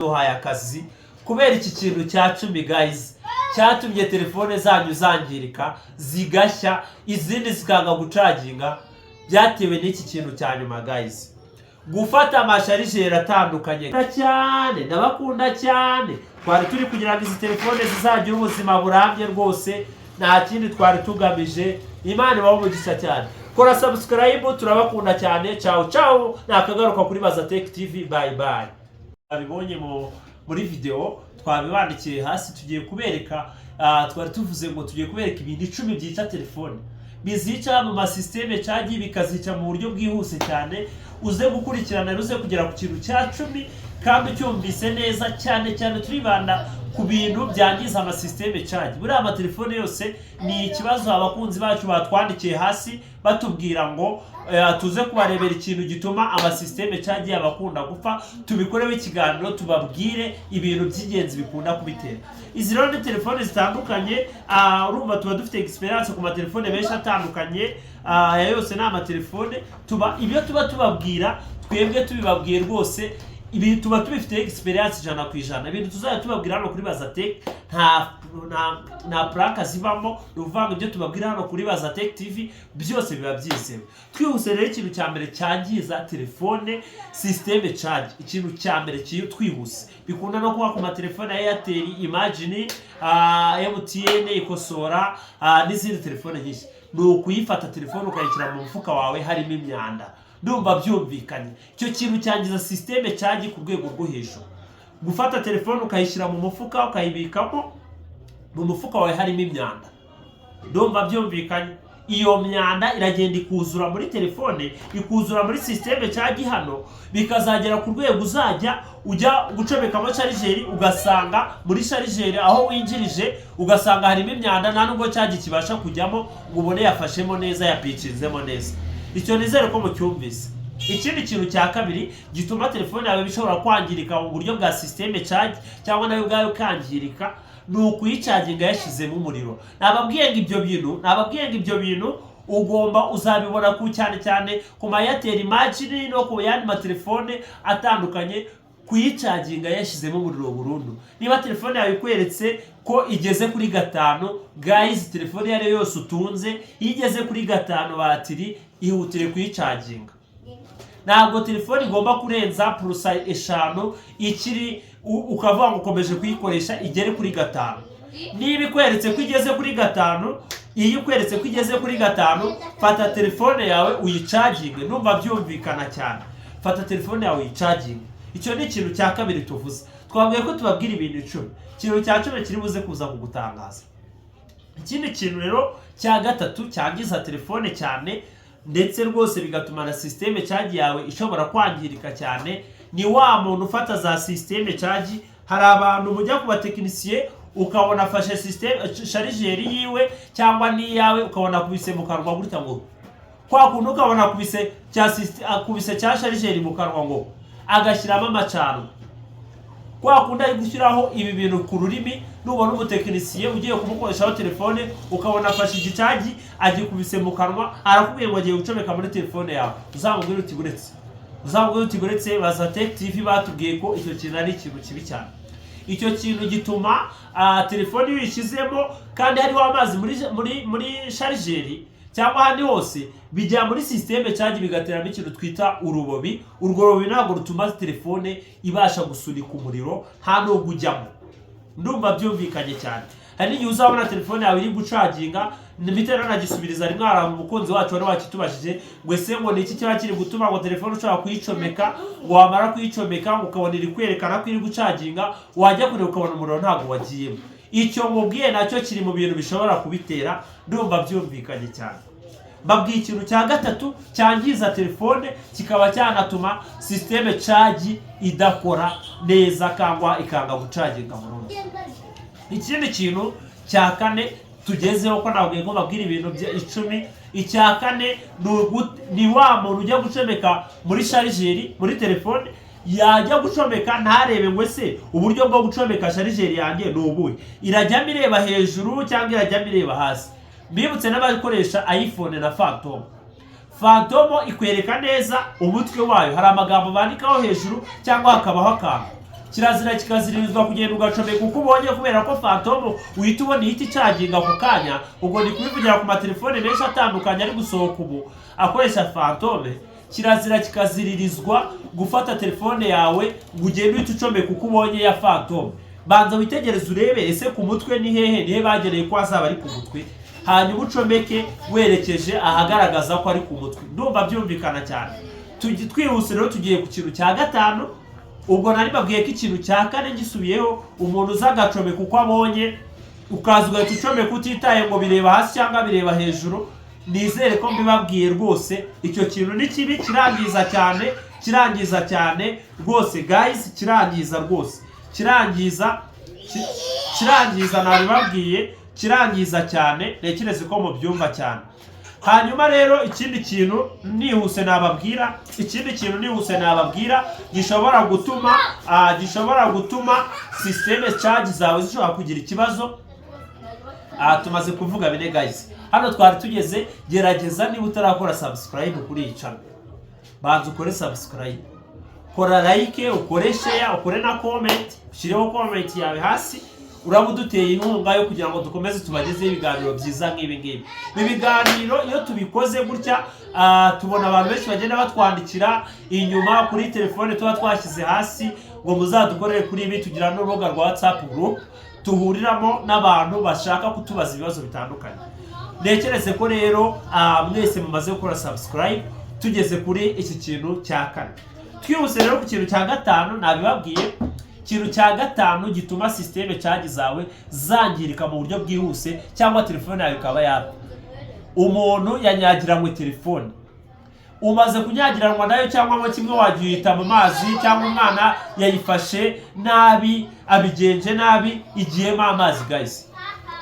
Duhaye akazi kubera iki kintu cya 10, guys, cyatumye telefone zanyu zangirika, zigashya, izindi zikanga gucaginga. Byatewe n'iki kintu cya nyuma, guys: gufata amachargeur atandukanye cyane. Ndabakunda cyane. Twari turi kugira ngo izi telefone zizagire ubuzima burambye rwose, nta kindi twari tugamije. Imana ibahe umugisha cyane. Kora subscribe, turabakunda cyane. Ciao ciao, nakagaruka kuri Bazatech TV. Bye bye. Babibonye muri video twabibandikiye hasi. Tugiye kubereka, twari tuvuze ngo tugiye kubereka ibintu 10 byica telefone, bizica mu masystème charge, bikazica mu buryo bwihuse cyane. Uze gukurikirana, uze kugera ku kintu cya 10 kandi ucyumvise neza cyane cyane. Turibanda ku bintu byangiza amasystème charge. Buriya amatelefone yose ni ikibazo. Abakunzi bacu batwandikiye hasi batubwira ngo tuze kubarebera ikintu gituma amasystème charge yabo akunda gupfa, tubikoreho ikiganiro, tubabwire ibintu by'ingenzi bikunda kubitera. Izi rero ni telefone zitandukanye. Urumva tuba dufite experience ku matelefone menshi atandukanye. Aya yose ni amatelefone. Tuba ibyo tuba tubabwira, twebwe tubibabwiye rwose, ibi tuba tubifite experience 100%. Ibintu tuzajya tubabwira hano kuri Bazatech nta prank zibamo. Ni ukuvuga ngo ibyo tubabwira hano kuri Bazatech TV byose biba byizewe. Twihuse rero, ikintu cya mbere cyangiza telefone système charge, ikintu cya mbere kiri twihuse, bikunda no kuba ku matelefone ya Airtel, Imagine, MTN ikosora, n'izindi telefone nyinshi, ni ukuyifata telefone ukayishyira mu mufuka wawe harimo imyanda. Ndumva byumvikanye. Icyo kintu cyangiza système charge ku rwego rwo hejuru: gufata telefone ukayishyira mu mufuka, ukayibikamo mu mufuka wawe harimo imyanda. Ndumva byumvikanye. Iyo myanda iragenda ikuzura muri telefone, ikuzura muri système charge hano, bikazagera ku rwego uzajya ujya gucomekamo chargeur, ugasanga muri chargeur aho winjirije ugasanga harimo imyanda, nta nubwo charge kibasha kujyamo ngo ubone yafashemo neza, yapicinzemo neza. Icyo nizere ko mucyumvise. Ikindi kintu cya kabiri gituma telefone yawe ishobora kwangirika mu buryo bwa système charge cyangwa nayo ubwayo ikangirika ni ukuyicaginga yashyizemo umuriro. Nababwiye ngo ibyo bintu ugomba uzabibona ku cyane cyane ku ma Airtel, Imagine no ku yandi matelefone atandukanye: kuyicaginga yashyizemo umuriro burundu. Niba telefone yawe ikweretse ko igeze kuri 5, guys, telefone iyo ari yo yose utunze, iyo igeze kuri 5 batiri, ihutire kuyicaginga. Ntabwo telefone igomba kurenza pourcent 5 ikiri ukavuga ngo ukomeje kuyikoresha igere kuri 5. Niba ikweretse ko igeze kuri 5, iyo ikweretse ko igeze kuri 5, fata telefone yawe uyicaginge. Numva byumvikana cyane. Fata telefone yawe uyicaginge. Icyo ni ikintu cya kabiri tuvuze. Twabwiye ko tubabwira ibintu 10. Ikintu cya 10 kiri buze kuza kugutangaza. Ikindi kintu rero cya gatatu cyangiza telefone cyane, ndetse rwose bigatuma na système charge yawe ishobora kwangirika cyane, ni wa muntu ufata za système charge. Hari abantu mujya ku batekinisiye, ukabona afashe système chargeur yiwe cyangwa n'iyawe, ukabona akubise mu kanwa gutya, ngo kwa kundi, ukabona akubise cya chargeur mu kanwa, ngo agashyiramo amacanwa kwa kundi ari gushyiraho ibi bintu ku rurimi. Nubona umutekinisiye ugiye kumukoreshaho telefone, ukabona afashe igicagi agikubise mu kanwa, arakubwiye ngo agiye gucomeka muri telefone yawe, uzamubwire uti buretse, uzamubwire uti buretse, Bazatech TV batubwiye ko icyo kintu ari ikintu kibi cyane. Icyo kintu gituma telefone iyo uyishyizemo kandi hariho amazi muri chargeur cyangwa ahandi hose, bijya muri système charge, bigateramo ikintu twita urubobi. Urwo rubobi ntabwo rutuma telefone ibasha gusunika umuriro, nta nubwo ujyamo. Ndumva byumvikanye cyane. Hari n'igihe uzabona telefone yawe iri gucaginga. Mpite nanagisubiriza rimwe. Hari umukunzi wacu wari wakitubajije ngo ese ngo ni iki kiba kiri gutuma ngo telefone ushobora kuyicomeka, ngo wamara kuyicomeka ngo ukabona iri kwerekana ko iri gucaginga, wajya kureba ukabona umuriro ntabwo wagiyemo? Icyo mubwiye nacyo kiri mu bintu bishobora kubitera. Ndumva byumvikanye cyane. Mbabwiye ikintu cya gatatu cyangiza telefone, kikaba cyanatuma système charge idakora neza cyangwa ikanga gucaginga burundu. Ikindi kintu cya kane tugezeho, ko nabwiye ko babwira ibintu bya 10, icya kane ni wa muntu ujya gucomeka muri chargeur muri telefone, yajya gucomeka ntarebe ngo ese uburyo bwo gucomeka chargeur yanjye ni ubuhe? Irajyamo ireba hejuru cyangwa irajyamo ireba hasi? Mbibutse n'abakoresha iPhone na Phantom. Phantom ikwereka neza umutwe wayo, hari amagambo bandikaho hejuru cyangwa hakabaho akantu. Kirazira kikaziririzwa kugenda ugacomeka uko ubonye, kubera ko Phantom uhita ubona ihita icaginga ako kanya. Ubwo ni kubivugira ku matelefone menshi atandukanye ari gusohoka ubu akoresha Phantom. Kirazira kikaziririzwa gufata telefone yawe ngo ugende uhite ucomeka uko ubonye ya Phantom. Banza witegereze urebe: ese ku mutwe ni hehe? Nihe bageneye ko hazaba ari ku mutwe? Hanyuma ucomeke werekeje ahagaragaza ko ari ku mutwe. Ndumva byumvikana cyane. Twihuse rero, tugiye ku kintu cya gatanu. Ubwo nari babwiye ko ikintu cya kane gisubiyeho, umuntu uza agacomeka uko abonye, ukaza ugahita ucomeka utitaye ngo bireba hasi cyangwa bireba hejuru. Nizere ko mbibabwiye rwose. Icyo kintu ni kibi, kirangiza cyane, kirangiza cyane rwose guys, kirangiza rwose, kirangiza, kirangiza, nabibabwiye, kirangiza cyane. Ntekereze ko mubyumva cyane. Hanyuma rero ikindi kintu nihuse nababwira, ikindi kintu nihuse nababwira gishobora gutuma system charge zawe zishobora kugira ikibazo. Tumaze kuvuga bine guys, hano twari tugeze. Gerageza niba utarakora subscribe kuri iyi channel, banza ukore subscribe, kora like, ukore share, ukore na comment, ushyireho comment yawe hasi. Uraba uduteye inkunga yo kugira ngo dukomeze tubagezeho ibiganiro byiza nk'ibi ngibi. Ibi biganiro iyo tubikoze gutya, tubona abantu benshi bagenda batwandikira inyuma kuri telefone tuba twashyize hasi ngo muzadukorere kuri ibi. Tugira n'urubuga rwa WhatsApp group tuhuriramo n'abantu bashaka kutubaza ibibazo bitandukanye. Ntekereze ko rero mwese mumaze gukora subscribe. Tugeze kuri iki kintu cya kane. Twihuse rero ku kintu cya gatanu. Nabibabwiye, ikintu cya gatanu gituma system charge zawe zangirika mu buryo bwihuse cyangwa telefone yawe ikaba yapfa: umuntu yanyagiranywe telefone. Umaze kunyagiranwa nayo, cyangwa mo kimwe wagiye uyita mu mazi, cyangwa umwana yayifashe nabi, abigenje nabi, igiyemo amazi. Guys,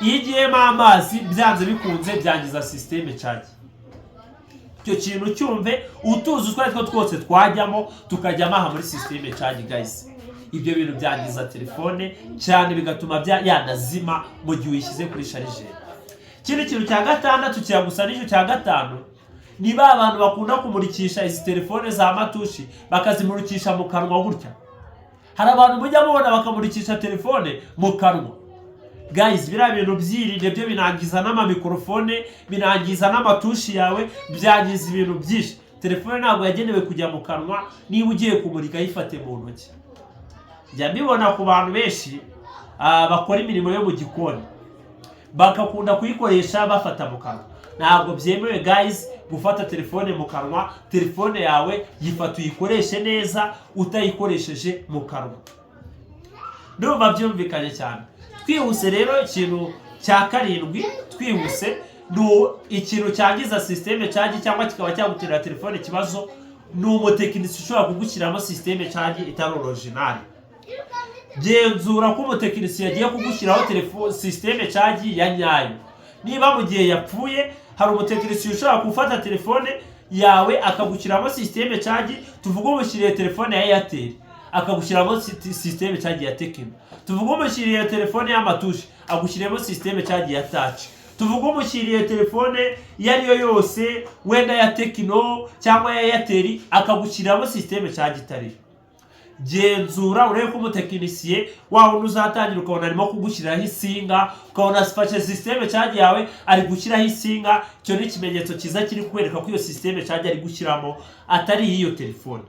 iyo igiyemo amazi, byanze bikunze byangiza system charge. Icyo kintu cyumve. Utuzi utwo ari two twose twajyamo, tukajyamo aha muri system charge, guys, ibyo bintu byangiza telefone cyane, bigatuma yanazima mu gihe uyishyize kuri chargeur. Ikindi kintu cya gatandatu kiragusa n'icyo cya gatanu, ni ba bantu bakunda kumurikisha izi telefone za matushi, bakazimurikisha mu kanwa gutya. Hari abantu mujya mubona bakamurikisha telefone mu kanwa. Guys, biriya bintu byirinde. Byo binangiza n'amamikorofone, binangiza n'amatushi yawe, byangiza ibintu byinshi. Telefone ntabwo yagenewe kujya mu kanwa. Niba ugiye kumurika, yifate mu ntoki. Njya mbibona ku bantu benshi bakora imirimo yo mu gikoni, bagakunda kuyikoresha bafata mu kanwa. Ntabwo byemewe guys gufata telefone mu kanwa. Telefone yawe yifata uyikoreshe neza utayikoresheje mu kanwa. Ndumva byumvikanye cyane. Twihuse rero, ikintu cya karindwi twihuse ni ikintu cyangiza system charge cyangwa kikaba cyagutera telefone ikibazo, ni umutekinisiye ushobora kugushyiramo system charge itari original. Genzura ko umutekinisiye agiye kugushyiraho telefone system charge ya nyayo. Niba mu gihe yapfuye, hari umutekinisiye ushobora gufata telefone yawe akagushyiramo system charge. Tuvuge umushyiriye telefone ya Airtel, akagushyiramo system charge ya Tecno. Tuvuge umushyiriye telefone y'amatushi, agushyiriyemo system charge ya touch. Tuvuge umushyiriye telefone iyo ari yo yose, wenda ya Tecno cyangwa ya Airtel, akagushyiramo system charge itariyo. Genzura urebe ko umutekinisiye wa wundi uzatangira ukabona arimo kugushyiriraho insinga, ukabona afashe system charge yawe ari gushyiraho insinga, icyo ni ikimenyetso cyiza kiri kwereka ko iyo system charge ari gushyiramo atari iy'iyo telefone.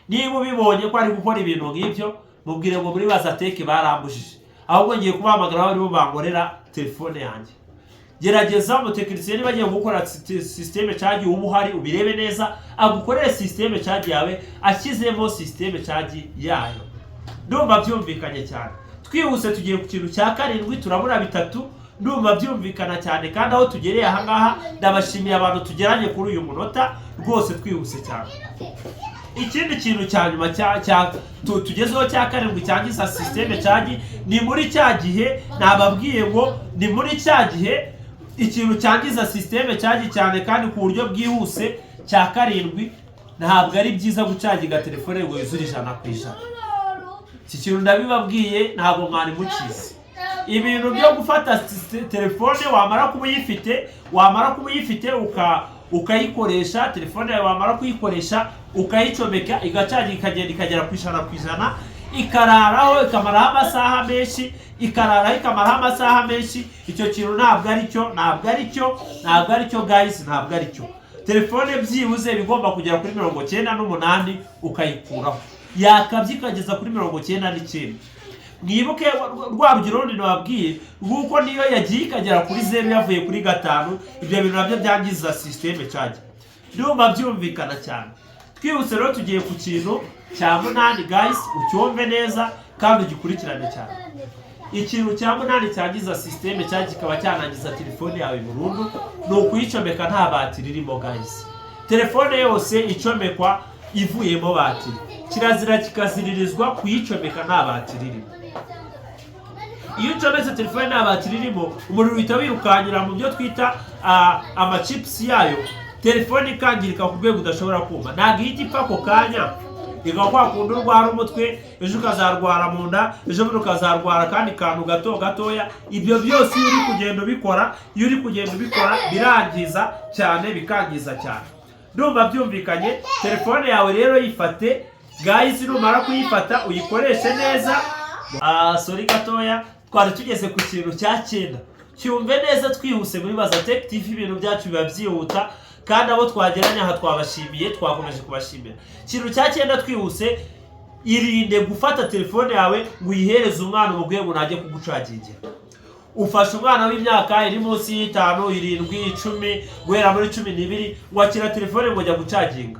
Niba ubibonye ko ari gukora ibintu nk'ibyo, mubwire ngo muri Bazateke barambujije, ahubwo ngiye kubahamagara aho aribo bankorera telefone yanjye. Gerageza umutekinisiye niba agiye gukora system charge uba uhari, ubirebe neza, agukorere system charge yawe ashyizemo system charge yayo. Ndumva byumvikanye cyane. Twihuse, tugiye ku kintu cya karindwi, turabura bitatu. Ndumva byumvikana cyane, kandi aho tugereye ahangaha ndabashimiye abantu tugeranye kuri uyu munota rwose. Twihuse cyane, ikindi kintu cya nyuma cya tugezeho cya karindwi cyangiza system charge, ni muri cya gihe nababwiye ngo ni muri cya gihe ikintu cyangiza system charge cyane kandi ku buryo bwihuse. Cya karindwi, ntabwo ari byiza gucaginga telefone ngo yuzure 100%. Iki kintu ndabibabwiye, ntabwo mwari mukizi. Ibintu byo gufata telefone, wamara kuba uyifite ukayikoresha, telefone yawe wamara kuyikoresha ukayicomeka, igacaginga, ikagenda ikagera ku 100%. Ikararaho ikamaraho amasaha menshi, ikararaho ikamaraho amasaha menshi. Icyo kintu ntabwo ari cyo, ntabwo ari cyo, ntabwo ari cyo, guys, ntabwo ari cyo. Telefone byibuze iba igomba kugera kuri 98 ukayikuraho, yakabye ikageza kuri 99. Mwibuke rwa rugero rundi nababwiye rw'uko niyo yagiye ikagera kuri 0 yavuye kuri 5, ibyo bintu nabyo byangiza système charge. Ndumva byumvikana cyane. Twihuse rero, tugiye ku kintu cya munani. Guys, ucyumve neza kandi ugikurikirane cyane. Ikintu cya munani cyangiza système cyangwa kikaba cyanangiza telefone yawe burundu ni ukuyicomeka nta batiri irimo. Guys, telefone yose icomekwa ivuyemo batiri, kirazira kikaziririzwa kuyicomeka nta batiri irimo. Iyo ucometse telefone nta batiri irimo, umuriro uhita wirukanyira mu byo twita amachips yayo, telefone ikangirika ku rwego udashobora kumva. Ntabwo ihita ipfa ako kanya, ikaba kwa kundi urwara umutwe, ejo ukazarwara mu nda, ejo bundi ukazarwara akandi kantu gato gatoya. Ibyo byose iyo uri kugenda ubikora, iyo uri kugenda ubikora, birangiza cyane, bikangiza cyane. Ndumva byumvikanye. Telefone yawe rero yifate, guys. Numara kuyifata uyikoreshe neza. Sorry gatoya, twari tugeze ku kintu cya cyenda. Cyumve neza, twihuse muri Baza Tech TV, ibintu byacu biba byihuta, kandi abo twageranye aha twabashimiye, twakomeje kubashimira. Ikintu cya cyenda twihuse: irinde gufata telefone yawe ngo uyihereze umwana, umubwiye ngo najye kugucagingira. Ufashe umwana w'imyaka iri munsi y'itanu, 7, 10, guhera muri 12, wakira telefone ngo jya gucaginga.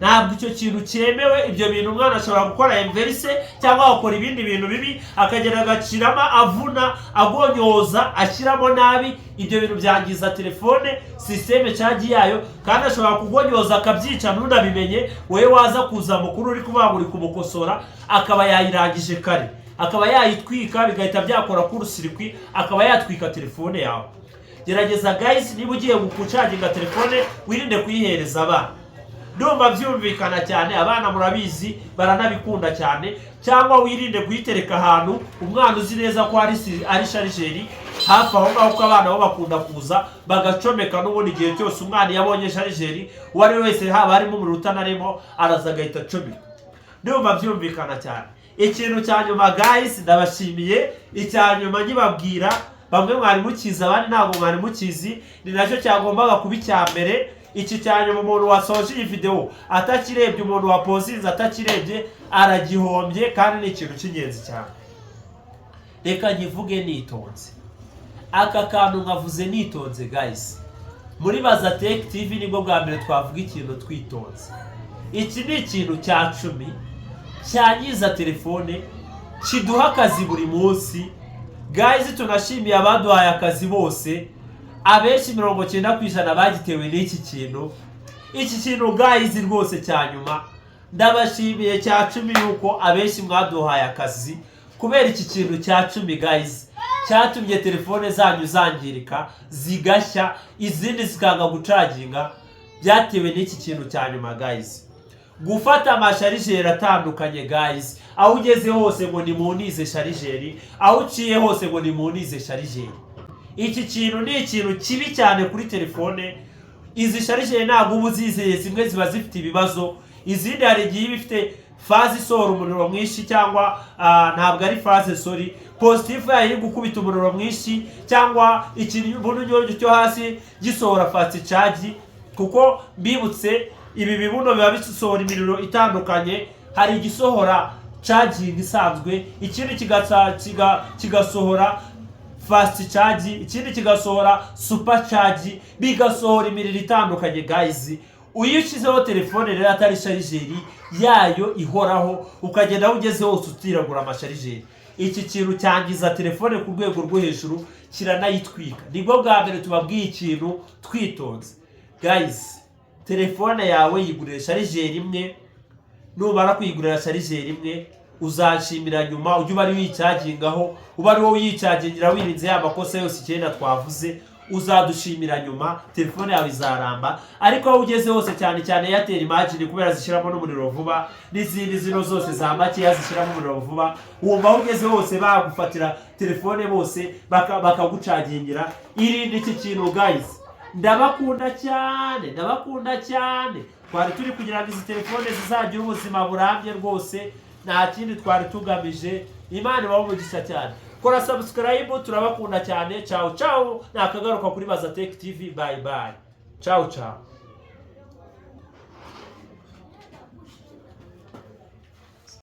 Ntabwo icyo kintu cyemewe. Ibyo bintu umwana ashobora gukora inverse cyangwa agakora ibindi bintu bibi, akagenda agaciramo, avuna, agonyoza, ashyiramo nabi. Ibyo bintu byangiza telefone, système charge yayo, kandi ashobora kugonyoza akabyica ntunabimenye. Wowe waza kuza mukuru uri kuvuga ngo uri kumukosora, akaba yayirangije kare, akaba yayitwika, bigahita byakora court-circuit, akaba yatwika telefone yawe. Gerageza, guys, niba ugiye gucaginga telefone, wirinde kuyihereza abana. Ndumva byumvikana cyane. Abana murabizi baranabikunda cyane. Cyangwa wirinde kuyitereka ahantu umwana uzi neza ko ari chargeur hafi aho ngaho, kuko abana bo bakunda kuza bagacomeka. N'ubundi igihe cyose umwana iyo abonye chargeur, uwo ari we wese, haba harimo umuriro utanarimo, araza agahita acomeka. Ndumva byumvikana cyane. Ikintu cya nyuma, guys, ndabashimiye. Icya nyuma nkibabwira, bamwe mwari mukizi, abandi ntabwo mwari mukizi, ni nacyo cyagombaga kuba icya mbere. Iki cya nyuma, umuntu wasoje iyi videwo atakirebye, umuntu wapozinze atakirebye, aragihombye, kandi ni ikintu cy'ingenzi cyane. Reka nkivuge nitonze. Aka kantu nkavuze nitonze, guys. Muri Baza Tech TV nibwo bwa mbere twavuga ikintu twitonze. Iki ni ikintu cya 10 cyangiza telefone, kiduha akazi buri munsi. Guys, tunashimiye abaduhaye akazi bose. Abenshi 90% bagitewe n'iki kintu. Iki kintu, guys, rwose cya nyuma, ndabashimiye, cya 10, yuko abenshi mwaduhaye akazi kubera iki kintu cya 10, guys, cyatumye telefone zanyu zangirika, zigashya, izindi zikanga gucaginga. Byatewe n'iki kintu cya nyuma, guys: gufata amachargeur atandukanye. Guys, aho ugeze hose ngo nimunize chargeur, aho uciye hose ngo nimunize chargeur. Iki kintu ni ikintu kibi cyane kuri telefone. Izi chargeur ntabwo uba uzizeye. Zimwe ziba zifite ibibazo, izindi hari igihe iba ifite phase isohora umuriro mwinshi, cyangwa ntabwo ari phase, sorry, positif yayo iri gukubita umuriro mwinshi, cyangwa ikibuno cyo hasi gisohora fast charge. Kuko mbibutse, ibi bibuno biba bisohora imiriro itandukanye. Hari igisohora charging isanzwe, ikindi kigasohora fast charge, ikindi kigasohora super charge, bigasohora imiriro itandukanye. Guys, iyo ushyizeho telefone rero atari chargeur yayo ihoraho, ukagenda aho ugeze hose utiragura amachargeur, iki kintu cyangiza telefone ku rwego rwo hejuru, kiranayitwika. Nibwo bwa mbere tubabwiye ikintu twitonze. Guys, telefone yawe yigurire chargeur imwe. Numara kuyigurira chargeur imwe, uzanshimira nyuma. Ujye uba ari wicagingaho, uba ari wowe uyicagingira, wirinze ya makosa yose icyenda twavuze. Uzadushimira nyuma, telefone yawe izaramba. Ariko aho ugeze hose, cyane cyane Airtel Imagine, kubera zishyiramo n'umuriro vuba, n'izindi zino zose za makeya zishyiramo umuriro vuba, wumva aho ugeze hose bagufatira telefone bose bakagucagingira. Irinde iki kintu, guys. Ndabakunda cyane, ndabakunda cyane. Twari turi kugira ngo izi telefone zizagire ubuzima burambye rwose. Nta kindi twari tugamije. Imana ibahe umugisha cyane. Kora subscribe, turabakunda cyane. Ciao ciao, nakagaruka kuri Bazatech TV. Bye bye, ciao ciao.